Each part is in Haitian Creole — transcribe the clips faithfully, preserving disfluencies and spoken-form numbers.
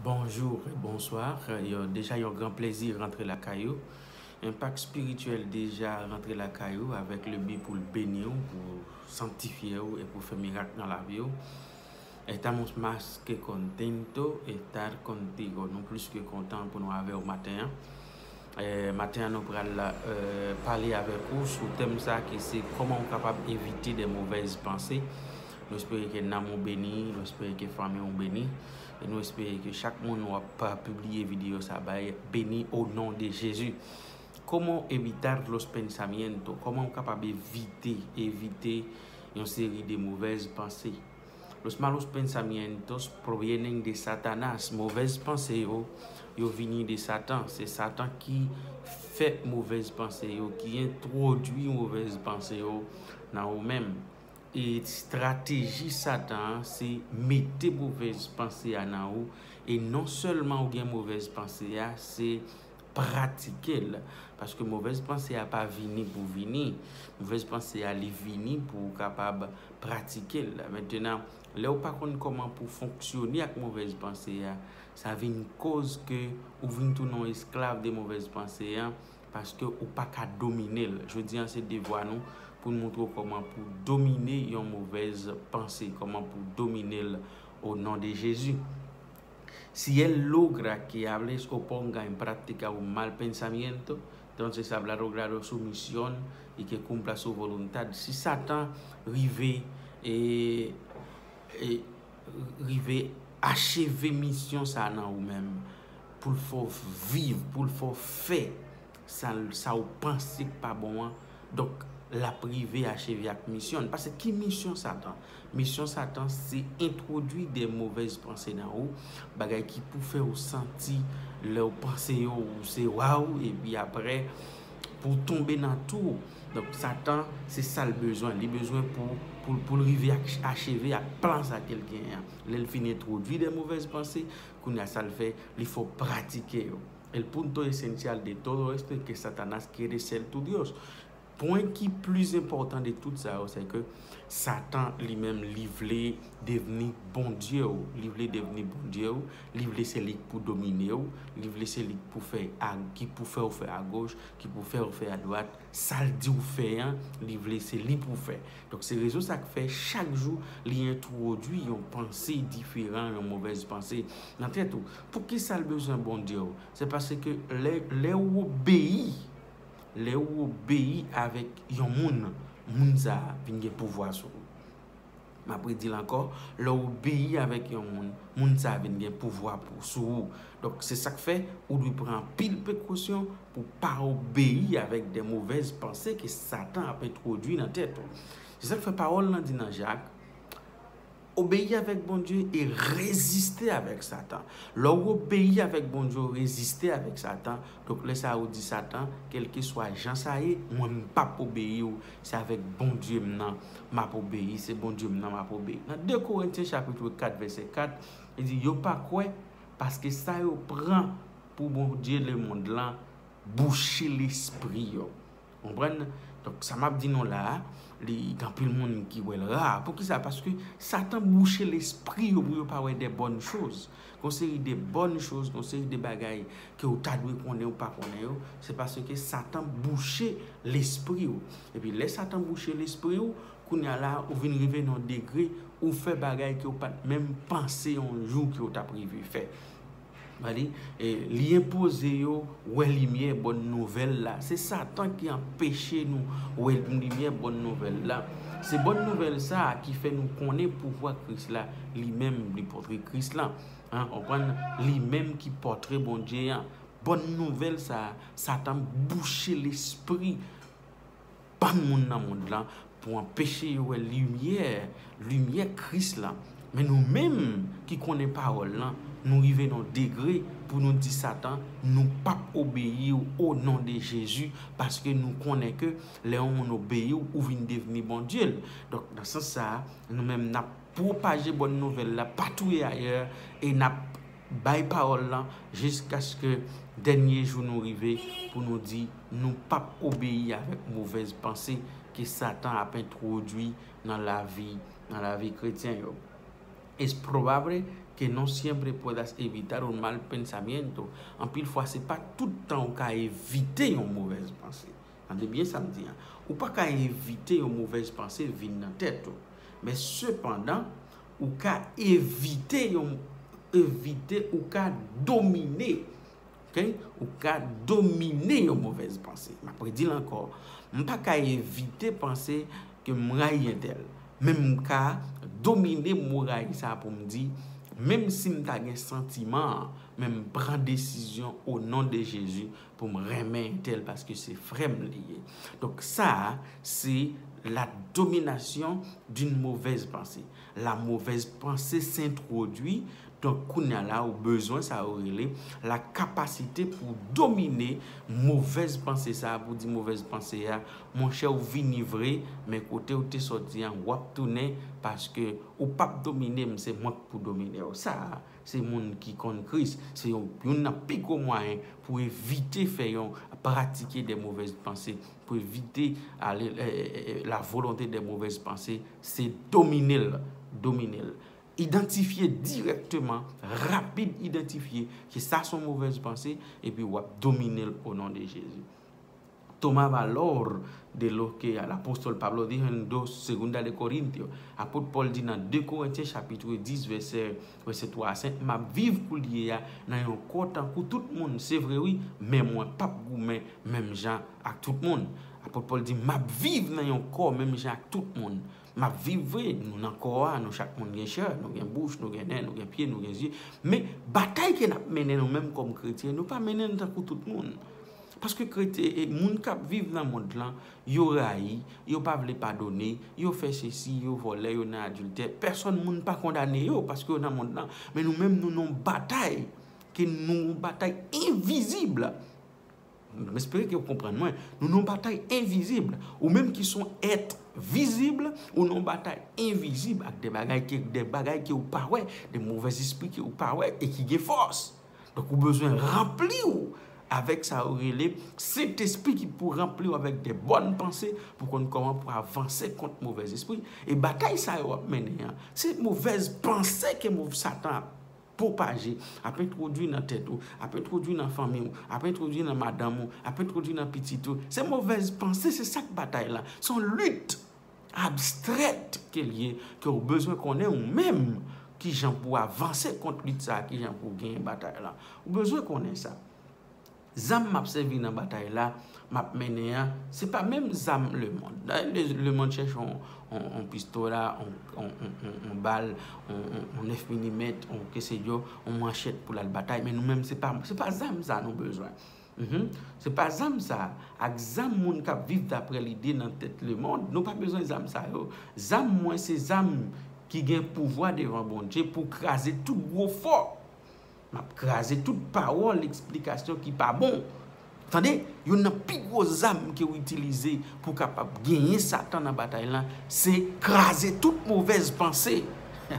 Bonjou e bonswa. Yo, deja yon gran plezi rantre lakay ou. Enpak Espirityèl deja rantre lakay ou avèk le bi pou l beni w, pou sanktifye w e pou fè mirak nan lavi w. Estamos más que contento estar contigo. Nou plis ke kontan pou nou avè w maten an. Eh, maten an, nou pral eh, pale avèk ou sou tèm sa ki se kòman ou kapab evite de movèz panse. Nou espere ke nanm ou beni, nou espere ke fanmi ou beni, e nou espere ke chak moun w ap pibliye videyo sa bay beni o non de Jezi. ¿Cómo evitar los pensamientos? Kòman ou kapab evite, evite yon seri de movèz panse? Los malos pensamientos provienen de Satanás. Movèz panse yo, yo vini de Satan. Se Satan ki fè movèz panse yo, ki entwodui movèz panse yo nan ou menm. E estrateji Satan an, se mete movèz panse a nan ou. E non sèlman ou gen movèz panse a, se pratike l. Paske movèz panse a pa vini pou vini. Movèz panse a, li vini pou ou kapab pratike l. Mentenan, lè ou pa konn kòman pou fonksyone ak movèz panse a, sa vin koz ke ou vin tounen yon esklav de movèz panse a, paske ou pa ka domine l. Jodi a, se devwa nou pou n montre w kòman pou domine yon movèz panse, kòman pou domine l o non de Jezi. Si él logra que hables o ponga en práctica un mal pensamiento, entonces hablar o grado sumisión y que cumpla su voluntad. Si Satan rive, e, e, rive acheve misyon sa nan ou menm, pou l fè w viv, pou l fè w fè sa, sa ou panse k pa bon an. Donk, l ap rive acheve ak misyon l. Paske ki misyon Satan? Misyon Satan se entwodui de movèz panse nan ou, bagay ki pou fè ou santi lè w panse yo, ou se waw, epi apre, pou w tonbe nan tou. Donk, Satan, se sa l bezwen. Li bezwen pou, pou, pou l rive ak, acheve ak plan sa ke l genyen an. Lè l fin entwodui de movèz panse, kounye a sa l fè, li fè w pratike yo. El punto esencial de todo esto es que Satanás quiere ser tu Dios. Pwen ki plis enpòtan de tout sa yo, se ke Satan li menm, li vle devni Bondye w. Li vle devni Bondye w. Li vle se li k pou domine w. Li vle se li k pou fè a, ki pou fè w fè agoch, ki pou fè w fè adwat. Sa l di w fè an, li vle se li pou fè. Donk, se rezon sa k fè chak jou li entwodui yon panse diferan, yon movèz panse nan tèt ou. Poukisa l bezwen Bondye w? Se paske lè, lè w obeyi, lè w obeyi avèk yon moun, moun sa a vin gen pouvwa sou ou. M ap redi l ankò, lè w obeyi avèk yon moun, moun sa a vin gen pouvwa pou, sou ou. Donk, se sa k fè ou dwe pran anpil prekosyon pou w pa obeyi avèk de movèz panse ke Satan ap entwodui nan tèt ou. Se sa k fè pawòl lan di nan Jak, obeyi avèk Bondye e reziste avèk Satan. Lè w obeyi avèk Bondye, w reziste avèk Satan. Donk, lè sa a, ou di Satan, kèlkeswa jan sa ye, mwen, m p ap obeyi w. Se avèk Bondye m nan m ap obeyi, se Bondye m nan m ap obeyi. Nan de Korentyen chapit kat vèsè kat, li di, yo pa kwè paske sa yo pran pou Bondye lemonn lan bouche lespri yo. Konprann? Donk, sa m ap di nou la a, li gen anpil moun ki wè l ra. Poukisa? Paske Satan bouche lespri yo pou yo pa wè de bòn choz. Gon seri de bòn choz, gon seri de bagay ke w ta dwe konnen, ou pa konnen yo. Se paske Satan bouche lespri w. Epi lè Satan bouche lespri w, kounye a la, ou vin rive nan yon degre, ou fè bagay ke w pa t menm panse yon jou ke w t ap rive fè. Gade, e, li enpoze yo wè limyè bòn nouvèl la. Se Satan ki anpeche nou wè limyè bòn nouvèl la. Se bòn nouvèl sa a ki fè nou konnen pouvwa Kris la, li menm, li pòtre Kris la. An, konprann? Li menm ki pòtre Bondye an. Bòn nouvèl sa a, Satan bouche lespri bann moun nan mond lan pou anpeche yo wè limyè, limyè Kris lan. Men nou menm ki konnen pawòl lan, nou rive nan yon degre pou nou di Satan, nou p ap obeyi w o non de Jezi, paske nou konnen ke lè yon moun obeyi w, ou vin devni Bondye l. Donk, nan sans sa a, nou menm n ap pwopaje bòn nouvèl la patou e ayè, e n ap bay pawòl lan jiskaske dènye jou nou rive pou nou di nou p ap obeyi avèk movèz panse ke Satan ap entwodui nan lavi, nan lavi kretyen yo. Es probable que no siempre puedas evitar un mal pensamiento. Anpil fwa, se pa tout tan ou ka evite yon movèz panse. Tande byen sa m di an. Ou pa ka evite yon movèz panse vin nan tèt ou. Men sepandan, ou ka evite yon, evite, ou ka domine, ok? Ou ka domine yon movèz panse. M ap redi l ankò. M pa ka evite panse ke m rayi entèl. Men m ka domine mo rayi sa pou m di, menm si m ta gen santiman an, men m pran desizyon o non de Jezi pou m renmen entèl paske se frè m li ye. Donk sa a, se la domination d'une mauvaise pensée. La mauvaise pensée s'introduit. Donk kounye a la, ou bezwen sa yo rele la kapasite pou domine movèz panse sa a, pou di movèz panse a, monchè, ou vini vre, men kote ou te sòti an, w ap tounen, paske ou p ap domine m, se mwen k pou domine w. Sa a, se moun ki konn Kris, se yon, youn nan pi gwo mwayen pou evite fè yon, pratike de movèz panse, pou evite ale, eh, eh, eh, la volonte de movèz panse, se domine l, domine l. Idantifye dirèkteman, rapid idantifye ke sa se yon movèz panse, epi w ap domine l o non de Jezi. Toma valor de lo que el apóstol Pablo dijo en dos Segunda de Corintios. Apot Pòl di nan de Korentyen chapit dis, vèsè, vèsè twa a senk, "M ap viv koulye a nan yon kò tankou tout moun, se vre wi, men mwen p ap goumen menm jan ak tout moun." Apot Pòl di, "M ap viv nan yon kò menm jan ak tout moun." M ap viv vre, nou nan kò a, nou chak moun gen chè, nou gen bouch, nou gen nen, nou gen pye, nou gen zye. Men batay ke n ap mennen nou menm kòm kretyen, nou pa mennen l tankou tout moun. Paske kretyen, e, moun k ap viv nan mond lan, yo rayi, yo pa vle padone, yo fè sesi, yo vòlè, yo nan adiltè. Pèsòn moun pa kondane yo paske yo nan mond lan. Men nou menm, nou nan yon batay, ke nou, yon batay envizib. M espere ke w konprann mwen. Nou nan yon batay envizib. Ou menm ki se yon èt vizib, ou nan yon batay envizib ak de bagay ke, de bagay ke w pa wè, de movèzespri ke w pa wè e ki gen fòs. Donk, ou bezwen ranpli w avèk sa yo rele Sentespri ki pou ranpli w avèk de bòn panse pou konn kòman pou avanse kont movèzespri. E batay sa yo w ap mennen an, se movèz panse ke mov-, Satan ap pwopaje, ap entwodui nan tèt ou, ap entwodui nan fanmi w, ap entwodui nan madanm ou, ap entwodui nan pitit ou. Se movèz panse, se sa k batay la. Se yon lit abstrèt ke l ye, ke w bezwen konnen ou menm kijan pou w avanse kont lit sa a, kijan pou w genyen batay la. Ou bezwen konnen sa. Zam m ap sèvi nan batay la, m ap mennen an, se pa menm zam lemonn. Dayè, le, lemonn chèche yon, yon, yon pistola, yon, yon, yon, yon, yon bal, yon, yon, yon nèf milimèt, yon ke se yo, yon manchèt pou l al batay. Men nou menm, se pa, se pa zam sa nou bezwen. Mhm. Se pa zam sa, ak zam moun k ap viv daprè lide nan tèt lemonn, nou pa bezwen zam sa yo. Zam mwen, se zam ki gen pouvwa devan Bondye pou kraze tout gwo fò. M ap kraze tout pawòl eksplikasyon ki pa bon. Tande, youn nan pi gwo zam ke w itilize pou w kapab genyen Satan nan batay lan, se kraze tout movèz panse.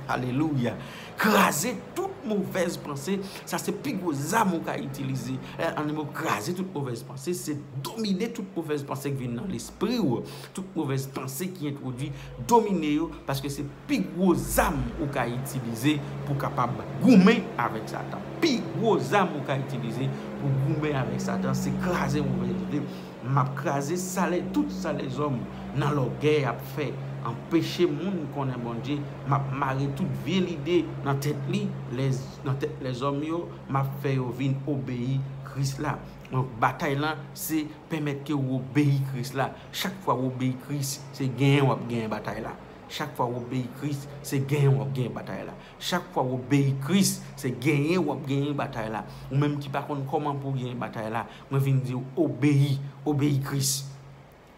Alelouya. Kraze tout movèz panse, sa se pi gwo zam ou ka itilize. Eh, an mo, kraze tout movèz panse, se domine tout movèz panse ki vin nan lespri w. Tout movèz panse ki entwodui, domine yo, paske se pi gwo zam ou ka itilize pou kapab goumen avèk Satan. Pi gwo zam ou ka itilize pou goumen avèk Satan, se kraze movèz ide. M ap kraze sa lè, tout sa lèzòm nan lògèy ap fè, anpeche moun konnen Bondye. M ap mare tout vye lide nan tèt li, lè, nan tèt lèzòm yo, m ap fè yo vin obeyi Kris la. Donk, batay lan, se pèmèt ke w obeyi Kris la. Chak fwa w obeyi Kris, se genyen w ap genyen batay la. Chak fwa w obeyi Kris, se genyen w ap genyen batay la. Chak fwa w obeyi Kris, se genyen w ap genyen batay la. Ou menm ki pa konn kòman pou w genyen batay la, mwen vin di w, obeyi, obeyi Kris.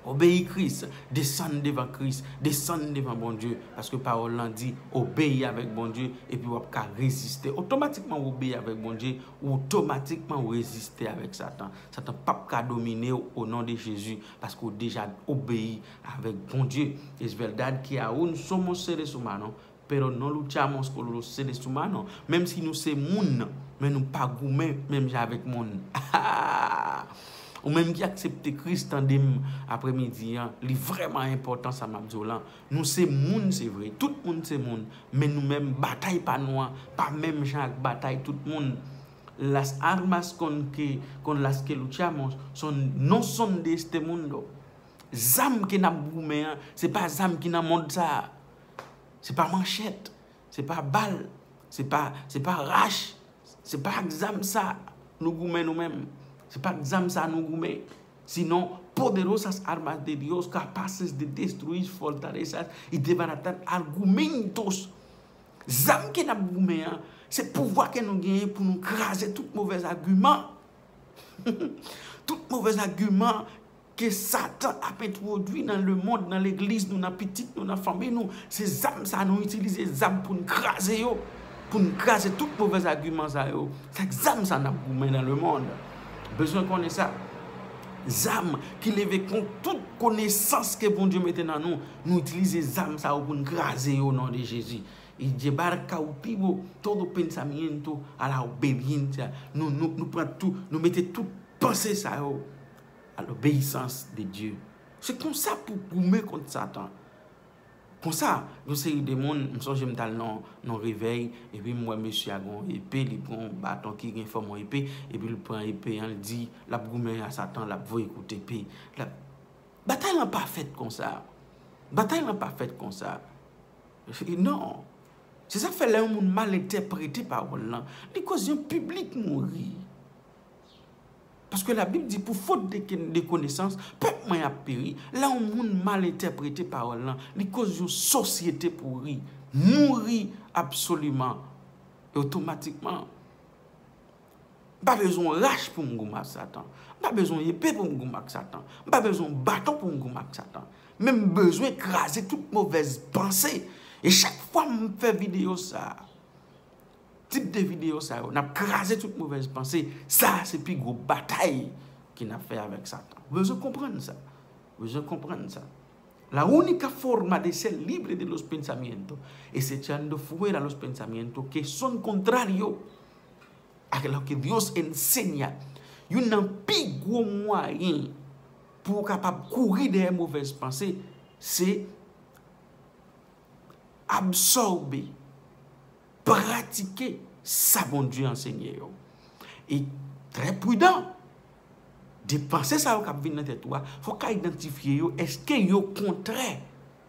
Obeyi Kris, desann devan Kris, desann devan Bondye, paske pawòl lan di, obeyi avèk Bondye, epi w ap ka reziste. Otomatikman w obeyi avèk Bondye, ou otomatikman w reziste avèk Satan. Satan p ap ka domine w o non de Jezi, paske w deja obeyi avèk Bondye. Es verdad que aún somos seres humanos, pero no luchamos con los seres humanos. Menm si nou se moun, men nou pa goumen menm jan avèk moun. Ou menm ki aksepte Kris, tande m aprèmidi an, li vrèman enpòtan sa m ap di w lan. Nou se moun, se vre. Tout moun se moun. Men nou menm, batay pa nou an, pa menm jan ak batay tout moun. Las armas con que, con las que luchamos son, no son de este mundo. Zam ke n ap goumen an, se pa zam ki nan mond sa a. Se pa manchèt, se pa bal, se pa, se pa rach, se pa ak zam sa nou goumen nou menm. Se pa ak zam sa nou goumen. Sino, poderosas armas de Dios, capaces de destruir fortalezas y desbaratar argumentos. Zam ke n ap goumen an, se pouvwa ke nou genyen pou nou kraze tout movèz agiman. Tout movèz agiman ke Satan ap entwodui nan lemonn, nan legliz nou, nan pitit nou, nan fanmi nou, se zam sa nou itilize, zam pou n kraze yo, pou n kraze tout movèz agiman sa yo. Se ak zam sa n ap goumen nan lemonn. Bezwen konnen sa. Zam ki leve kont tout konesans ke Bondye mete nan nou, nou itilize zam sa yo pou n kraze yo, o nome de Jezi. Y llevar cautivo todo pensamiento a la obediencia. Nou, nou, nou pran tou, nou mete tout panse sa yo à l'obéissance de Dieu. Se konsa pou goumen kont Satan. Konsa, yon seri de moun, m sonje m t al nan, nan revèy, epi m wè mesye a gen yon epe, li pran yon baton ki gen fòm yon epe, epi l pran epe an, l di, l ap goumen a Satan, l ap voye kout epe. L ap... Batay lan pa fèt konsa. Batay lan pa fèt konsa. Non. Se sa k fè lè yon moun mal entèprete pawòl lan, li koz yon piblik mouri. Paske Labib di, pou fot de, de konesans, pèp mwen ap peri. Lè yon moun mal entèprete pawòl lan, li koz yon sosyete pouri, mouri absoliman e otomatikman. M pa bezwen rach pou m goumen ak Satan. M pa bezwen epe pou m goumen ak Satan. M pa bezwen baton pou m goumen ak Satan. Men m bezwen kraze tout movèz panse. E chak fwa m fè videyo sa, tip de videyo sa yo, n ap kraze tout movèz panse. Sa a se pi gwo batay ke n ap fè avèk Satan. Ou bezwen konprann sa. Ou bezwen konprann sa. La única forma de ser libre de los pensamientos es echando fuera los pensamientos que son contrario a lo que Dios enseña. Youn nan pi gwo mwayen pou w kapab kouri dèyè movèz panse, se absòbe, pratike sa Bondye ansenye yo. E trè pridan, de panse sa yo k ap vin nan tèt ou a, fò w ka idantifye yo, èske yo kontrè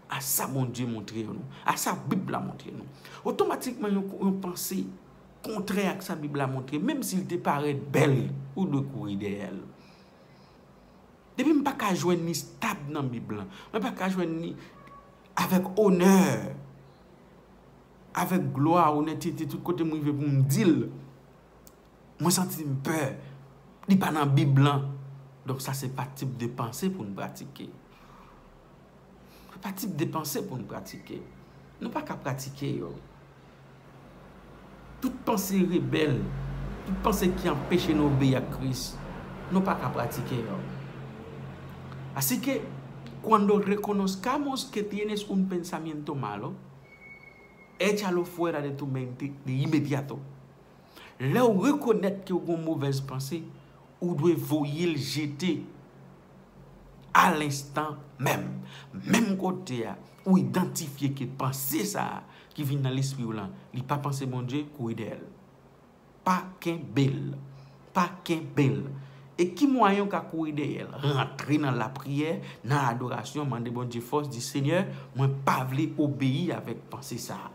a sa Bondye montre nou, a sa Bib la montre nou? Otomatikman, yon, yon panse kontrè ak sa Bib la montre, menm si l te parèt bèl, ou dwe kouri dèyè l. Depi m pa ka jwenn li stab nan Bib lan, mwen pa ka jwenn li avèk onè, avèk glwa, onètete, tout kote m rive pou m di l, mwen santi m pè, li pa nan Bib lan. Donk sa se pa tip de panse pou n pratike. Se pa tip de panse pou n pratike. Nou pa ka pratike yo. Tout panse rebèl, tout panse ki anpeche nou obeyi ak Kris, nou pa ka pratike yo. Así que, cuando reconozcamos que tienes un pensamiento malo, échalo fuera de tu mente de inmediato. Lè w rekonèt ke w gen yon movèz panse, ou dwe voye l jete alenstan menm. Menm kote a, ou idantifye ke panse sa a ki vin nan lespri w lan, li pa panse Bondye, kouri dèyè l. Pa kenbe l. Pa kenbe l. E ki mwayen w ka kouri dèyè l? Rantre nan lapriyè, nan adorasyon, mande Bondye fòs, di, Senyè, mwen pa vle obeyi avèk panse sa a.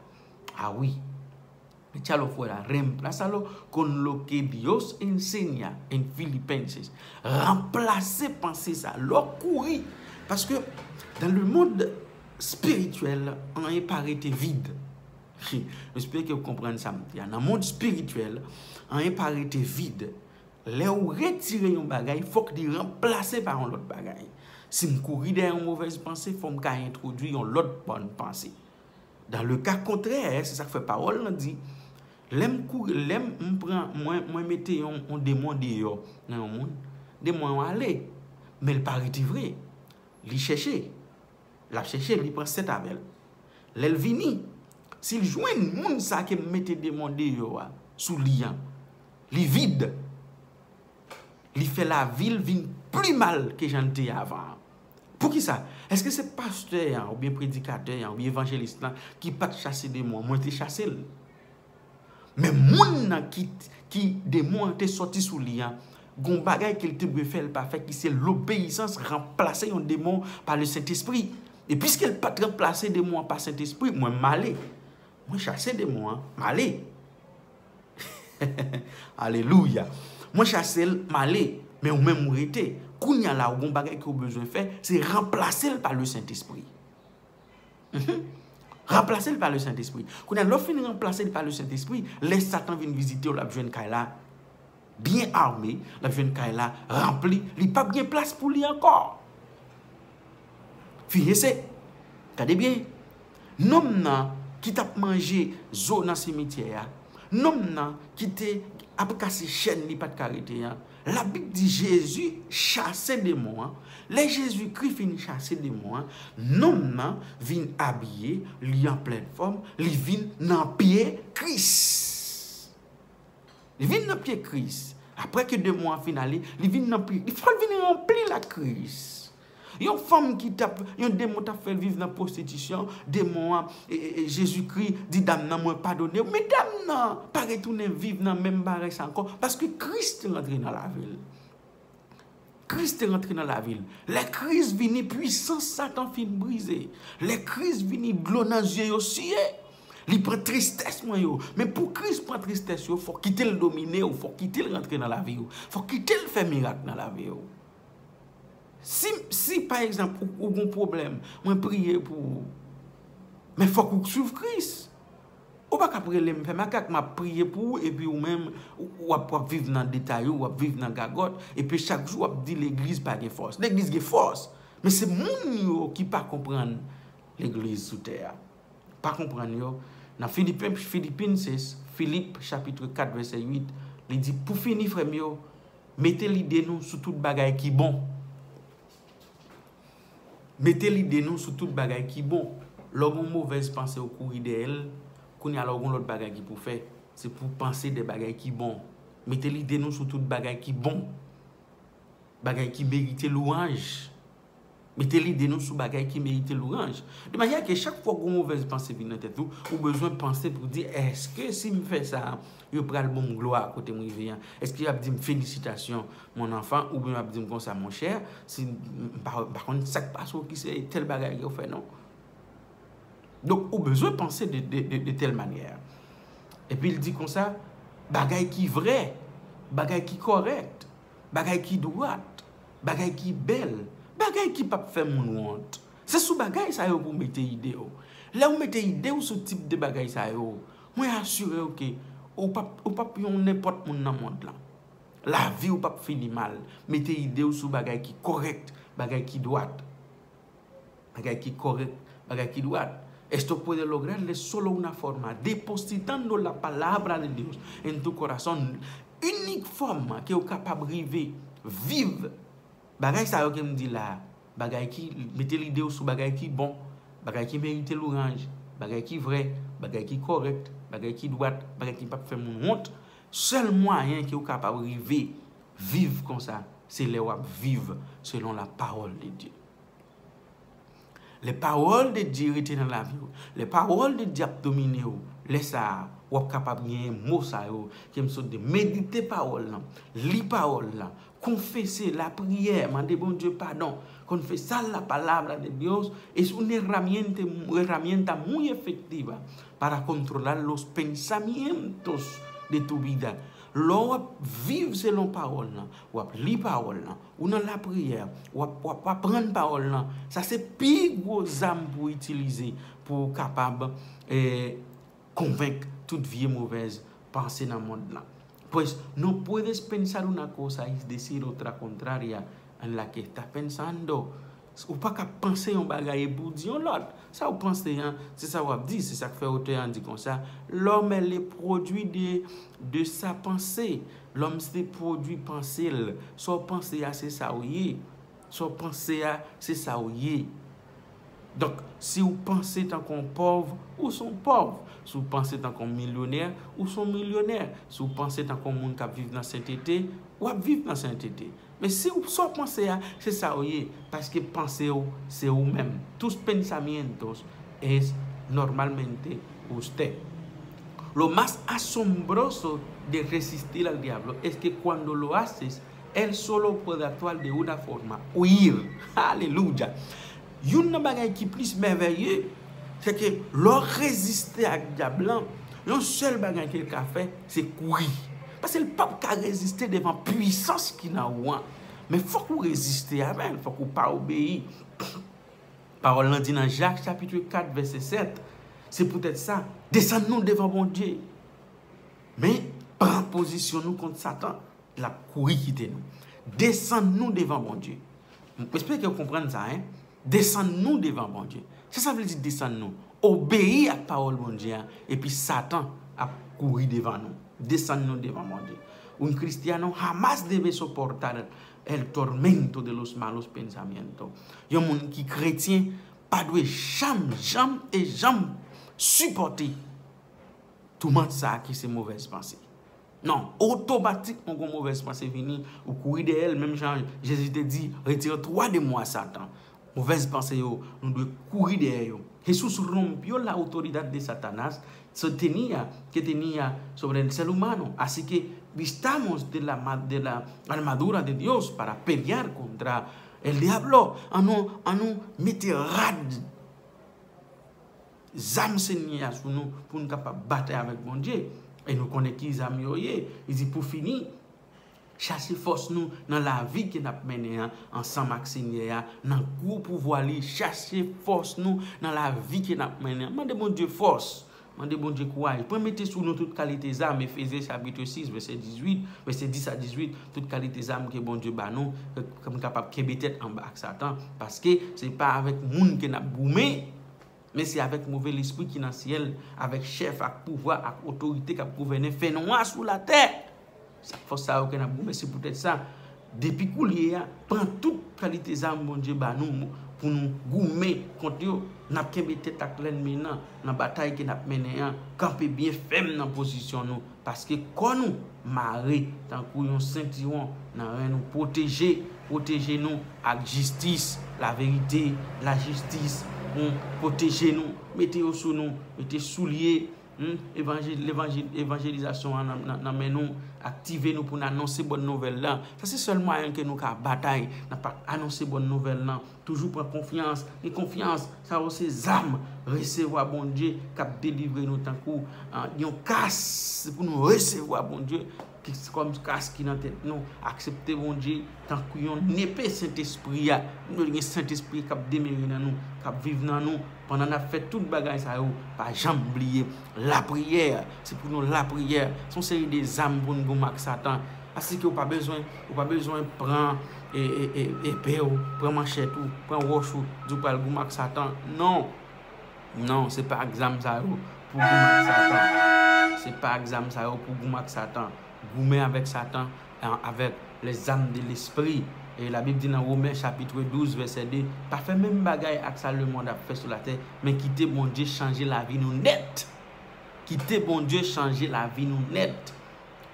A wi. Echalo fuera, reemplázalo con lo que Dios enseña en Filipenses. Ranplase panse sa. Lè w kouri. Paske dans le monde spirituel, anyen pa rete vid. M espere ke w konprann sa m di a. Nan mond espirityèl, anyen pa rete vid. Lè w retire yon bagay, fòk li ranplase pa yon lòt bagay. Si m kouri dèyè yon movèz panse, fò m ka entwodui yon lòt bòn panse. Dans le cas contraire, se sa k fè pawòl lan di, lè m kouri, lè m pran, mwen, mwen mete yon, yon demon deyò nan yon moun, demon an ale, men l pa rete vre. Li chèche, l ap chèche, li pran sèt avè l. Lè l vini, si l jwenn moun sa ke m mete demon deyò a sou li an, li vid. Li fè lavi l vin pli mal ke jan l te ye avan an. Poukisa? Èske se pastè an, oubyen predikatè an, oubyen evanjelis lan ki pa t chase demon an? Mwen te chase l. Men moun nan ki, ki demon an te sòti sou li an, gon bagay ke l te dwe fè, l pa fè, ki se lobeyisans, ranplase yon demon pa le Sentespri. E piske l pa t ranplase demon an pa Sentespri, mwen m ale. Mwen chase demon an, m ale. Alelouya. Mwen chase l, m ale. Men ou menm ou rete. Kounye a la, ou gon bagay ke w bezwen fè, se ranplase l pa le Sentespri. Mhm. Ranplase l pa le Sentespri. Kounye a, lè w fin ranplase l pa le Sentespri, lè Satan vin vizite w, l ap jwenn kay la byen ame, l ap jwenn kay la ranpli, li p ap gen plas pou li ankò. Fiyese, gade byen. Nonm nan ki t ap manje zo nan simityè a, nonm nan ki te ap kase chèn li pa t ka rete an, Labib di Jezi chase demon an. Lè Jezikri fin chase demon an, nonm nan vin abiye, li an plèn fòm, li vin nan pye Kris. Li vin nan pye Kris. Apre ke demon an fin ale, li vin nan pye, li fò l vin ranpli l ak Kris. Yon fanm ki t ap, yon demon t ap fè l viv nan pwostitisyon, demon an, e, e, e, Jezikri di dam nan, "Mwen padone w." Men dam nan pa retounen viv nan menm bagay sa ankò, paske Kris te rantre nan lavi l. Kris te rantre nan lavi l. Lè Kris vini, pwisans Satan fin brize. Lè Kris vini, dlo nan zye yo siye. Li pran tristès mwen yo. Men pou Kris pran tristès yo, fò kite l domine w, fò kite l rantre nan lavi w, fò kite l fè mirak nan lavi w. Si, si pa egzanp, ou, ou gon pwoblèm, mwen priye pou ou. Men fòk ou swiv Kris. Ou pa ka ap rele m fè makak, m ap priye pou ou, epi ou menm, ou, w ap, w ap viv nan detay ou, w ap viv nan gagòt, epi chak jou w ap di legliz pa gen fòs. Legliz gen fòs, men se moun yo ki pa konprann legliz sou tè a. Pa konprann yo. Nan Filipen, Filipin, se Filip, chapit kat, vèsè uit, li di, "Pou fini, frè m yo, mete lide nou sou tout bagay ki bon." Mete lide nou sou tout bagay ki bon. Lè w gen yon movèz panse, ou kouri dèyè l, kounye a la w gen yon lòt bagay ki pou fè. Se pou w panse de bagay ki bon. Mete lide nou sou tout bagay ki bon. Bagay ki merite lwanj. Mete lide nou sou bagay ki merite lwanj. De manyè ke chak fwa w gen yon movèz panse vin nan tèt ou, ou bezwen panse pou di, "Èske si m fè sa, yo pral ban m glwa kote m rive an? Èske y ap di m felisitasyon, mon enfant, oubyen y ap di m konsa, monchè, si m pa, m pa konn sa k pase w ki se tèl bagay ke w fè, non?" Donk, ou bezwen panse de, de, de, de tèl manyè. Epi l di konsa, bagay ki vrè, bagay ki kòrèk, bagay ki dwat, bagay ki bèl, bagay ki p ap fè moun wont. Se sou bagay sa yo pou w mete ide w. Lè w mete ide w sou tip de bagay sa yo, mwen asire w ke ou p ap, ou p ap yon nenpòt moun nan mond lan. Lavi w p ap fini mal. Mete ide w sou bagay ki kòrèk, bagay ki dwat. Bagay ki kòrèk, bagay ki dwat. Esto puede lograrle solo una forma, depositando la palabra de Dios en tu corazón. Inik fòm ke w kapab rive viv bagay sa yo ke m di la, bagay ki, mete lide w sou bagay ki bon, bagay ki merite lwanj, bagay ki vrè, bagay ki kòrèk, bagay ki dwat, bagay ki p ap fè moun wont. Sèl mwayen ke w kapab rive viv konsa, se lè w ap viv selon la parole de Dieu. Lè pawòl de Dye rete nan lavi w, lè pawòl de Dye ap domine w, lè sa a, w ap kapab genyen mo sa yo ke m sot di, medite pawòl lan, li pawòl lan, konfese, lapriyè, mande Bondye padon. Confesar la palabra de Dios es una herramienta, herramienta muy efectiva para controlar los pensamientos de tu vida. Lè w ap viv selon pawòl lan, w ap li pawòl lan, ou nan lapriyè, w ap, w ap aprann pawòl lan. Sa se pi gwo zam pou w itilize pou w kapab, eh, konvenk tout vye movèz panse nan mond lan. Pues no puedes pensar una cosa y decir otra contraria en la que estás pensando. Ou pa ka panse yon bagay epi w di yon lòt. Sa w panse an, se sa w ap di. Se sa k fè otè an di konsa, l'homme est le produit de, de sa pensée. Lòm se pwodui panse l. Sa w panse a, se sa w ye. Sa w panse a, se sa w ye. Donk, si w panse tankou yon pòv, ou se yon pòv. Si w panse tankou yon milyonè, ou se yon milyonè. Si w panse tankou yon moun k ap viv nan sentete, w ap viv nan sentete. Men si w, sa w panse a, se sa w ye, paske panse w, se ou menm. Tus pensamientos es normalmente usted. Lo más asombroso de resistir al diablo es que cuando lo haces, él solo puede actuar de una forma, huir. Aleluya! Youn nan bagay ki plis mèvèye, se ke lè w reziste ak dyab lan, yon sèl bagay ke l ka fè, se kouri. Paske l p ap ka reziste devan pwisans ki nan ou an. Men fòk ou reziste avè l, fòk ou pa obeyi. Pawòl lan di nan Jak chapit kat vèsè sèt, se poutèt sa, desann nou devan Bondye. Men, pran pozisyon nou kont Satan, l ap kouri kite nou. Desann nou devan Bondye. M espere ke w konprann sa, en. Desann nou devan Bondye. Sa sa vle di desann nou? Obeyi ak pawòl Bondye a, epi Satan ap kouri devan nou. Desann nou devan Bondye. Un cristiano jamás debe soportar el tormento de los malos pensamientos. Yon moun ki kretyen pa dwe janm, janm e janm sipòte toumant sa a ki se movèz panse. Non, otomatikman gon movèz panse vini, ou kouri dèyè l, menm jan Jezi te di, retire twa de mwa Satan. Movèz panse yo, nou dwe kouri dèyè yo. Jesús rompió la autoridad de Satanás, sostenía que tenía sobre el ser humano. Así que vistamos de la, ma- de la armadura de Dios para pelear contra el diablo. Ann nou, ann nou mete rad zam Senyè a sou nou pou n kapab batay avèk Bondye. E nou konnen ki zam yo ye. Li di pou fini, chache fòs nou nan lavi ke n ap mennen an ansanm ak Senyè a, nan gwo pouvwa li, chache fòs nou nan lavi ke n ap mennen an. Mande Bondye fòs. Mande Bondye kouraj. Pran mete sou nou tout kalite zam, Efezyen chapit sis, vèsè dizuit, vèsè dis a dizuit, tout kalite zam ke Bondye ba nou, ke, ke n kapab kenbe tèt anba ak Satan. Paske se pa avèk moun ke n ap goumen, men se avèk move lespri ki nan syèl, avèk chèf, ak pouvwa, ak otorite k ap gouvène fènwa sou latè. Sa, fòs sa yo ke n ap goumen, se poutèt sa, depi koulye a, pran tout kalite zam Bondye ba nou pou nou goumen kont yo. N ap kenbe tèt ak lènmi nan, nan batay ke n ap mennen an. Kanpe byen fèm nan pozisyon nou, paske kò nou mare tankou yon sentiwon nan ren nou. Pwoteje, pwoteje nou ak jistis, laverite, lajistis. Pwoteje nou, mete yo sou nou, mete soulye, Hmm, evanjil, levanjil, evanjelizasyon an nan, nan, nan men nou, aktive nou pou n anonse bòn nouvèl la. Sa se sèl mwayen ke nou ka batay, n ap anonse bòn nouvèl lan. Toujou pran konfyans, gen konfyans, sa yo se zam, resevwa Bondye k ap delivre nou tankou, ah, yon kas, se pou nou resevwa Bondye, ki, kòm kas ki nan tèt nou, aksepte Bondye tankou yon nepe Sentespri a. Nou gen Sentespri k ap demere nan nou, k ap viv nan nou, pandan n ap fè tout bagay sa yo, pa janm bliye lapriyè. Se pou nou lapriyè. Se yon seri de zam pou n goumen ak Satan. Asike w pa bezwen, ou pa bezwen pran e, e, e, epe w, pran manchèt ou, pran wòch ou, di w pral goumen ak Satan. Non. Non, se pa ak zam sa yo pou goumen ak Satan. Se pa ak zam sa yo pou goumen ak Satan. Goumen avèk Satan, an, avèk les armes de l'esprit. E Labib di nan Women chapit douz, vèsè de, pa fè menm bagay ak sa lemonn ap fè sou latè, men kite Bondye chanje lavi nou nèt. Kite Bondye chanje lavi nou nèt.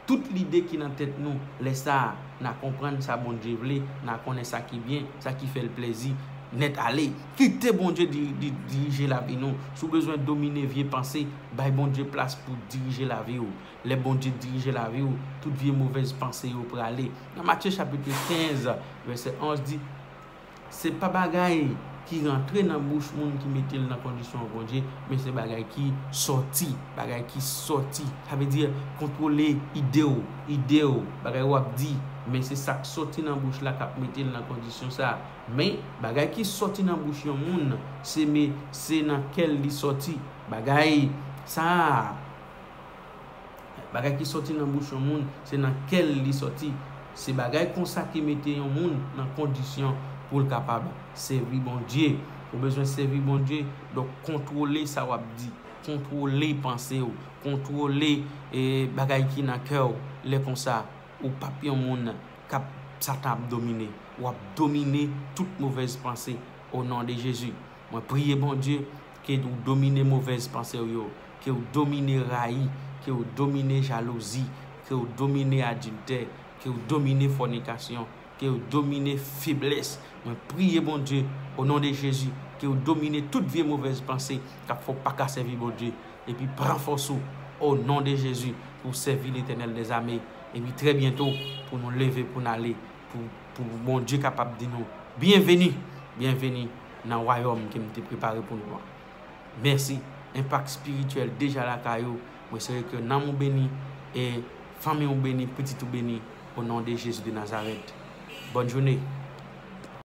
Tout lide ki nan tèt nou, lè sa a, n a konprann sa Bondye vle, n a konnen sa ki byen, sa ki fè l plezi, nèt ale. Kite Bondye di-, di-, dirije lavi nou. Si w bezwen domine vye panse, bay Bondye plas pou dirije lavi w. Lè Bondye dirije lavi w, tout vye movèz panse yo prale. Nan Matye chapit kenz, vèsè onz di, se pa bagay ki rantre nan bouch moun ki mete l nan kondisyon an Bondye, men se bagay ki sòti, bagay ki sòti. Sa vle di, kontwole ide w, ide w, bagay w ap di, men se sa k sòti nan bouch la k ap mete l nan kondisyon sa a. Men, bagay ki sòti nan bouch yon moun, se me, se nan kè l li sòti. Bagay sa a, Bagay ki sòti nan bouch yon moun, se nan kè l li sòti. Se bagay konsa ki mete yon moun nan kondisyon pou l kapab sèvi Bondye. Ou bezwen sèvi Bondye, donk kontwole sa w ap di, kontwole panse w, kontwole, eh, bagay ki nan kè w. Lè konsa, ou p ap yon moun k ap, Satan ap domine. W ap domine tout movèz panse, o non de Jezi. Mwen priye Bondye ke ou domine movèz panse w yo, ke ou domine rayi, ke ou domine jalouzi, ke ou domine adiltè, ke ou domine fònikasyon, ke ou domine feblès. Mwen priye Bondye, o non de Jezi, ke ou domine tout vye movèz panse k ap fè w pa ka sèvi Bondye. Epi pran fòs ou, o non de Jezi, pou w sèvi Letènèl dèzame. Epi trè byento, pou nou leve, pou n ale, pou, pou Bondye kapab di nou, byenveni, byenveni nan wayòm ke m te prepare pou nou an. Mèsi. Enpak espirityèl deja lakay ou. Mwen espere ke nanm ou beni e fanmi ou beni, pitit ou beni, o non de Jezi de Nazarèt. Bòn jounen.